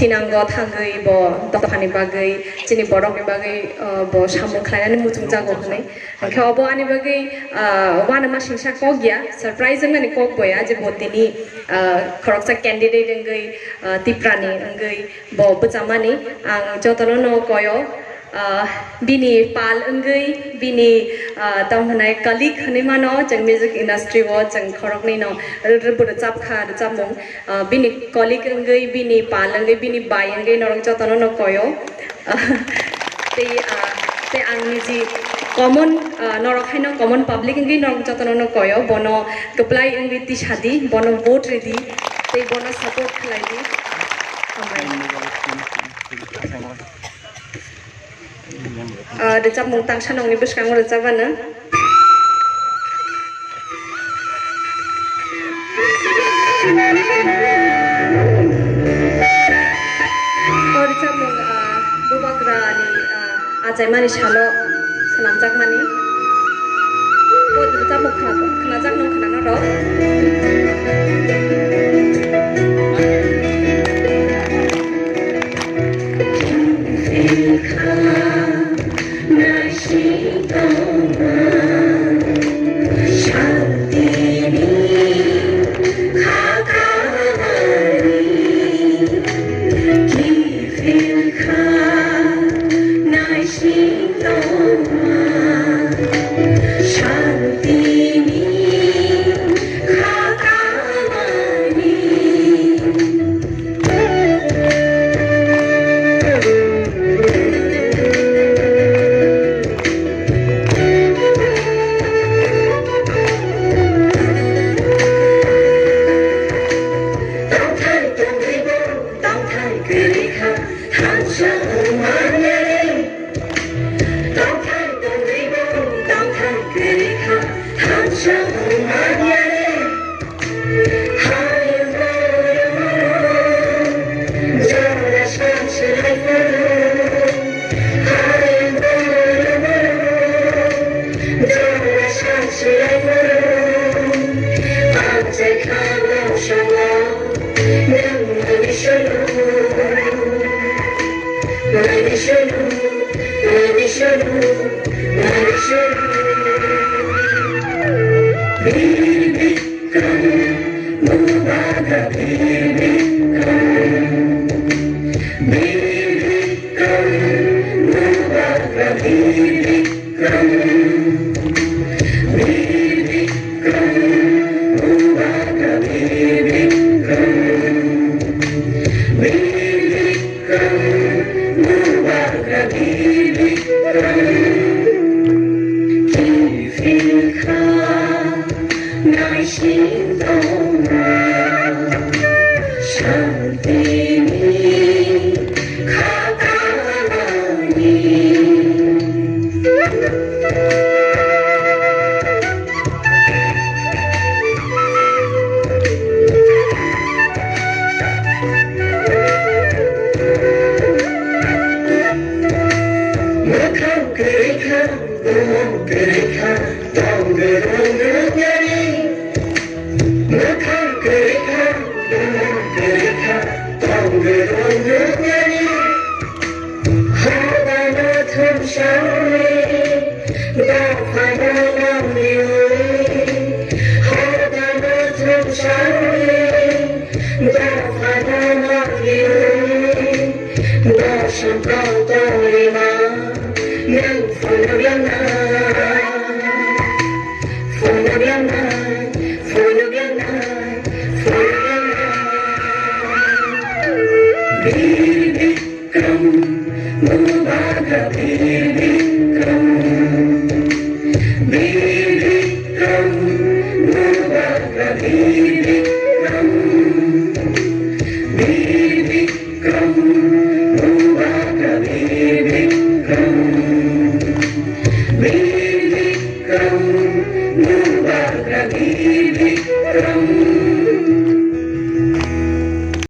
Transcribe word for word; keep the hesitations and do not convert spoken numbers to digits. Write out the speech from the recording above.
Sinango thangwi bo dophani bagwi, chini borokni bagwi, uh, bo samung khlainani muchungjago hwnwi. Hwnkhe obo ani bagwi, uh, uanama singsa kok ya, surprise wngnani kok bo ya, je bo tini, uh, khoroksa candidate wngwi, uh, Tiprani wngwi bo bwchamani. Ang jotono no koyo, uh, bini pal wngwi, bini, uh, tamo hwnai colleague hwnwi mano, chwng music industry o chwng khoroknwi no rw-, rw-, bo rwchap kha, rwchapmung. Ah, bini colleague wngwi, bini pal wngwi, bini bai wngwi norok jotono no koyo. Ah, tei, ah, tei ang niji common, ah, norok haino common public wngwi norok jotono no koyo. Bono kwplai wngwi tisadi, bono vote ridi, tei bono support khlaidi. Hambai. Ah, rwchapmung tangsa nokni bwskango rwchapmano. O rwchapmung, ah, bubagrani, ah, achaimani salo swnamjakmani. O rwchapmung khna-, khnajakno khna norok.